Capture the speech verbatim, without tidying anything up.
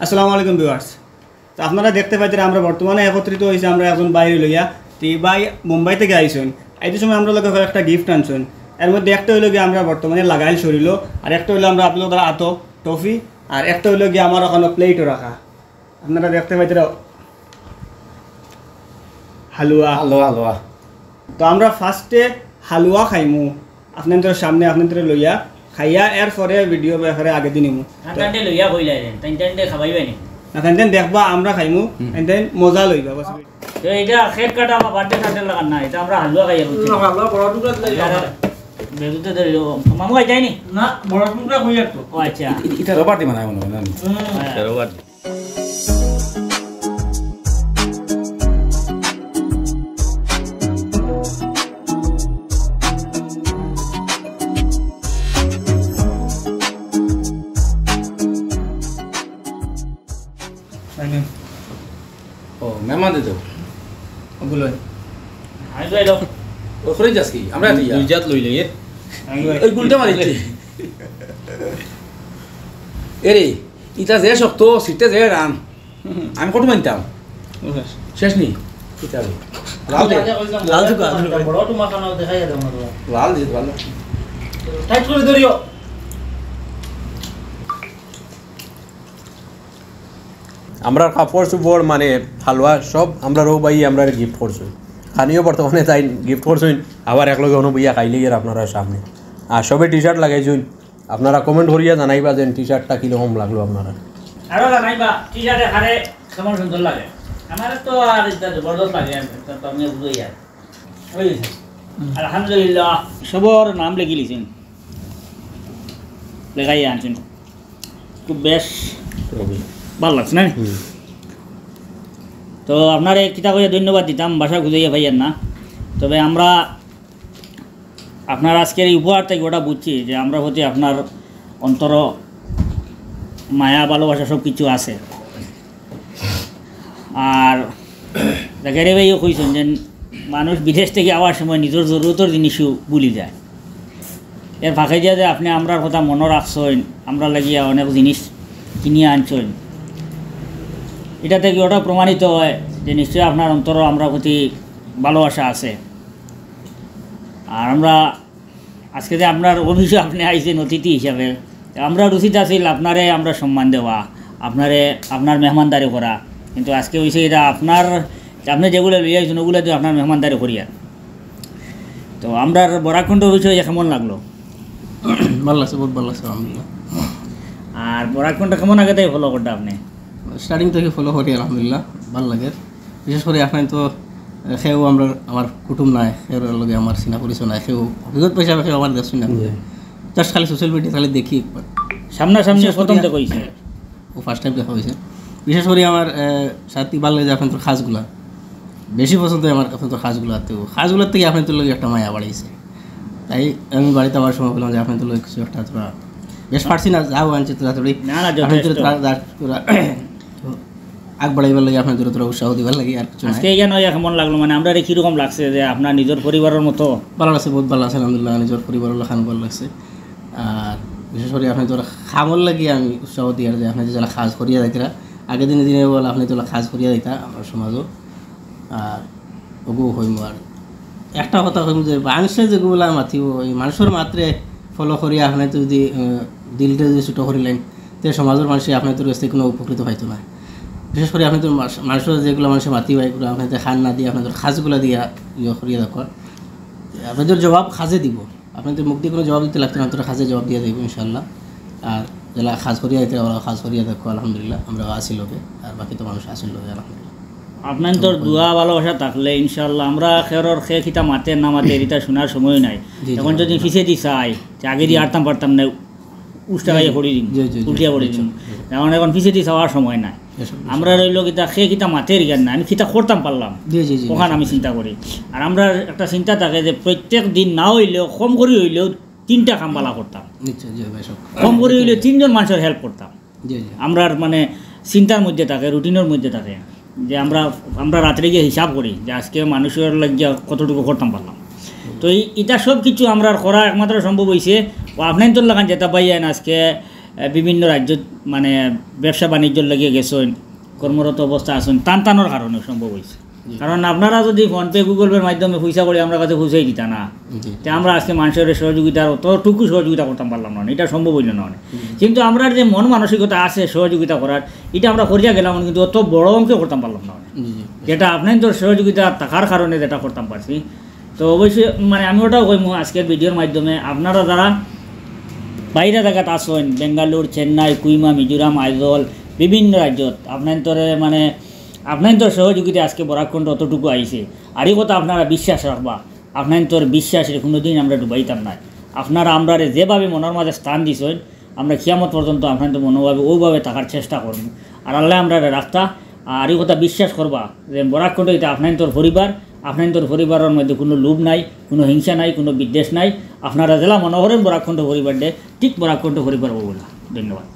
আসসালামু আলাইকুম ভিউয়ার্স। তো আপনারা দেখতে পাইতেরা আমরা বর্তমানে একত্রিত হইছি আমরা একজন ভাইরে লইয়া। তো এই ভাই মুম্বাই থাকি আইছইন, আইতে সময় আমরার লগে কয়েকটা গিফট আনছইন। এর মধ্যে একটা হইলো গিয়া আমরা বর্তমানে লাগাইল শরীলো, আর একটা হইলো আমরা আপনারার আতো টফি, আর একটা হইলো গিয়া আমার ওখানো প্লেটও রাখা। আপনারা দেখতে পাইতেরা হালুয়া। হালুয়া, হালুয়া। তো আমরা ফার্স্টে হালুয়া খাইমু আপনারার সামনে, আপনারারে লইয়া খাইয়া এর পরে ভিডিও ব্যাপারে আগে দিন নিমু। তাইন তাইন লইয়া কইলাইন, তাইন তাইন খাবাইবায় নি? না, তাইন তাইন দেখবা, আমরা খাইমু, হুম। তাইন তাইন মজা লইবা, বাস। তো ইটা কেক কাটা বা বার্থডে কাটার লাখান না, ইটা আমরা হালুয়া খাইয়া বুঝছি। হুম, হালুয়া বড় টুকরা দিলে আর বেগুতে ধরিল, মামু খাই যায়নি? না, বড় টুকরা কই আর তো। ও আচ্ছা। ইটা রবার দি বানায় মনে হয় না? হুম। হ্যাঁ। রবার দি। ও, মেহমান দিত। ওগুলো। আমি তো এলো। ও, করে যাস কি? আমরা তো ইয়া। দুই জাত লই লই, এ? আমি ওই গুলটা মারিছি। এরে, ইটা যে শক্ত, সিটে যে রান। আমি কত মানতাম? শেষ নি? কিতা রে? লাল দে। লাল তো কাজ। বড় তোমার কানো দেখাই যাবে আমার। লাল দে, লাল। টাইট করে ধরিও। আমরার কাপড় চোপড় মানে হালুয়া সব আমরার ও ভাই আমরারে গিফট করছইন। খানিও বর্তমানে তাইন গিফট করছইন, আবার একলগে অনো বইয়া খাইলে গিয়ে আপনারার সামনে। আর সবে টি শার্ট লাগাইছইন, আপনারা কমেন্ট করিয়া জানাইবা যে টি শার্টটা কিরকম লাগলো আপনারার। আরো জানাইবা টি শার্টে হারে কেমন সুন্দর লাগে। আমার তো আর এটা জবরদস্ত লাগে, আমি তো, তো আমি বুঝি আর। ওই, আলহামদুলিল্লাহ। সবর নাম লেখি লিছেন, লেখাই আনছেন, খুব বেশ ভালো লাগছে না? হুম। তো আপনারে কিতা কইয়া ধন্যবাদ দিতাম, ভাষা খুঁজাইয়া পাইয়ার না। তবে আমরা আপনার আজকের এই উপহার থাকি ওটা বুঝছি যে আমরার প্রতি আপনার অন্তর মায়া ভালোবাসা সব কিছু আছে। আর জাকারিয়া ভাইও কইছেন যে মানুষ বিদেশ থাকি আওয়ার সময় নিজর জরুরতর জিনিসও ভুলি যায়। এর ফাঁকে দিয়া যে আপনে আমরার কথা মনো রাখছইন, আমরার লাগিয়া অনেক জিনিস কিনিয়া আনছইন, ইটা থাকি ওটা প্রমাণিত হয় যে নিশ্চয় আপনার অন্তরো আমরার প্রতি ভালোবাসা আছে। আর আমরা আজকে যে আপনার অফিসো আপনে আইছেন অতিথি হিসাবে, তে আমরার উচিত আছিল আপনারে আমরা সম্মান দেওয়া, আপনারে, আপনার মেহমানদারি করা। কিন্তু আজকে অইছে ইটা আপনার, আপনে যেগুলা লইয়া আইছেন ওগুলা দিয়া আপনার মেহমানদারি করিয়ার। তো আমরার বরাক কণ্ঠ অফিসো আইয়া কেমন লাগলো? ভালা লাগছে, বউত ভালা লাগছে, আলহামদুলিল্লাহ। আর বরাক কণ্ঠ কেমন আগে থাকি ফলো করতা আপনে? স্টার্টিং থাকি ফলো করি, আলহামদুলিল্লাহ, ভালা লাগে। বিশেষ করি আপনার তো, এ, কেউ আমরার, আমার কুটুম নাই, কেউর লগে আমার চিনা পরিচয় নাই, কেউ হকিকত হিসাবে কেউ আমার দেখছইন না। জি। Just খালি সোশ্যাল মিডিয়া খালি দেখি একবার। সামনাসামনি বিশেষ করি প্রথম দেখা অইছে। ও ফার্স্ট টাইম দেখা অইছে। বিশেষ করি আমার, এ, সাথী ভালা লাগে যে আপনার খাসগুলা। বেশি পছন্দ হয় আমার আপনার খাসগুলা। তো খাসগুলার থাকি আপনার লগে একটা মায়া বাড়াইছে। তাই আমি বাড়িত আওয়ার সময় কইলাম যে আপনার লগে কিছু একটা তোরা বেশ পারছি না, যাও আনছি তোরা তোরা। না, না, যথেষ্ট। আপনার তোরা, তোরা, তোরা আগ বাড়াইবার লাগি, আপনার জন্য তোরা উৎসাহ দিবার লাগি, আর কিছু নাই। আজকে এখানে অইয়া কেমন লাগলো? মানে, আমরারে কিরকম লাগছে যে আপনার নিজর পরিবারর মতো? ভালা লাগছে, বউত ভালা লাগছে, আলহামদুলিল্লাহ, নিজর পরিবারর লাখান ভালা লাগছে। আর বিশেষ করি আপনার তোরা কামর লাগি আমি উৎসাহ দিয়ার যে আপনার যেলা কাজ করিয়া যাইতরা, আগে দিনে দিনে বল আপনার তোরা কাজ করিয়া যাইতা আমরার সমাজো। আর ওগু কইমু আর একটা কথা কইমু যে মানুষে যেগুলা মাতিব, ওই মানুষর মাতরে ফলো করি আপনে তো যদি, আহ, দিলটা যদি ছোট করিলেন, তে সমাজর মানুষে আপনার তোর কাছ থাকি কোনো উপকৃত পাইতো না। বিশেষ করে আপনি তো মাস-, মানুষর যেগুলা মানুষে মাতিবা, এগুলা আপনার তো কান না দিয়া আপনার তোর কাজগুলা দিয়া ইয়ে করিয়া দেখো। আপনার তোর জবাব কাজে দিব। আপনার তোর মুখ দিয়া কোনো জবাব দিতে লাগতো না, তোর কাজে জবাব দিয়া দিব ইনশাআল্লাহ। আর যেলা কাজ করিয়া দিতে, ওরা কাজ করিয়া দেখো, আলহামদুলিল্লাহ, আমরা আছি লগে, আর বাকি তো মানুষ আছেন লগে, আলহামদুলিল্লাহ। আপনার তোর দোয়া ভালোবাসা থাকলে ইনশাআল্লাহ আমরা কেউর কে কিতা মাতের না মাতের ইটা শোনার সময় নাই। জি, জি, এখন যদি জি। পিছেদি চাই, যে আগেদি আরতাম পারতাম না, উষ্টা খাইয়া পড়ি দিন, জি, জি, জি, উল্টিয়া পড়ি দিন। জি। এখন, এখন পিছেদি চাওয়ার সময় নাই। এসব বিষয়। আমরা রইল কিতা, কে কিতা মাতের জ্ঞান নাই, আমি কিতা করতাম পারলাম, জি, জি, জি, ওখান জি। আমি চিন্তা করি। আর আমরা একটা চিন্তা থাকে যে প্রত্যেক দিন না হইলেও, কম করি হইলেও তিনটা কাম বালা করতাম। নিশ্চয়, জি, ভাই, সব। কম করি হইলেও তিনজন মানুষর হেল্প করতাম। জি, জি। আমরার মানে চিন্তার মধ্যে থাকে, রুটিনর মধ্যে থাকে যে আমরা, আমরা রাত্রে গিয়া হিসাব করি যে আজকে মানুষর লাগিয়া কতটুকু করতাম পারলাম। তো এই, ইটা সব কিছু আমরার করা একমাত্র সম্ভব অইছে ও আপনাইন্তর লাখান যেতা পাইয়াইন আজকে এ, বিভিন্ন রাজ্যত মানে ব্যবসা বাণিজ্যর লাগি গেছইন, কর্মরত অবস্থা আছইন, তান তানর কারণে সম্ভব অইছে। কারণ আপনারা যদি PhonePe, Google Pay-র মাধ্যমে পয়সা করি আমরা কাছে পৌঁছাই দিতা না, তে আমরা আজকে মানষরে সহযোগিতার অতটুকু সহযোগিতা করতাম পারলাম না, ইটা সম্ভব অইল না। কিন্তু আমরার যে মন মানসিকতা আছে সহযোগিতা করার, ইটা আমরা করিয়া গেলাম, কিন্তু অত বড় অঙ্কে করতাম পারলাম না। যেটা আপনাইনতর সহযোগিতা থাকার কারণে যেটা করতাম পারছি। তো অবশ্যই মানে আমি ওটাও কইমু আজকের ভিডিওর মাধ্যমে, আপনারা যারা বাইরে জাগাত আছইন, বেঙ্গালোর, চেন্নাই, কুইমা, মিজোরাম, আইজল, বিভিন্ন রাজ্যত আপনাইনতরে মানে আপনাইনতর সহযোগিতায় আজকে বরাক কণ্ঠ অতটুকু আইছে। আর ই কথা আপনারা বিশ্বাস রাখবা, আপনাইনতর বিশ্বাসরে কোনোদিন আমরা ডুবাইতাম নায়। আপনারা আমরারে যেভাবে মনর মাঝে স্থান দিছইন, আমরা কিয়ামত পর্যন্ত আপনাইনতর মনোভাবে ওভাবে থাকার চেষ্টা করমু। আর আল্লায় আমরারে রাখতা, আর ই কথা বিশ্বাস করবা যে বরাক কণ্ঠ ইটা আপনাইনতর পরিবার, আপনাইনতর পরিবারর মধ্যে কোনো লোভ নাই, কোনো হিংসা নাই, কোনো বিদ্বেষ নাই। আপনারা যেলা মনো করেন বরাক কণ্ঠ পরিবার দে, ঠিক বরাক কণ্ঠ পরিবার অইবো। ধন্যবাদ।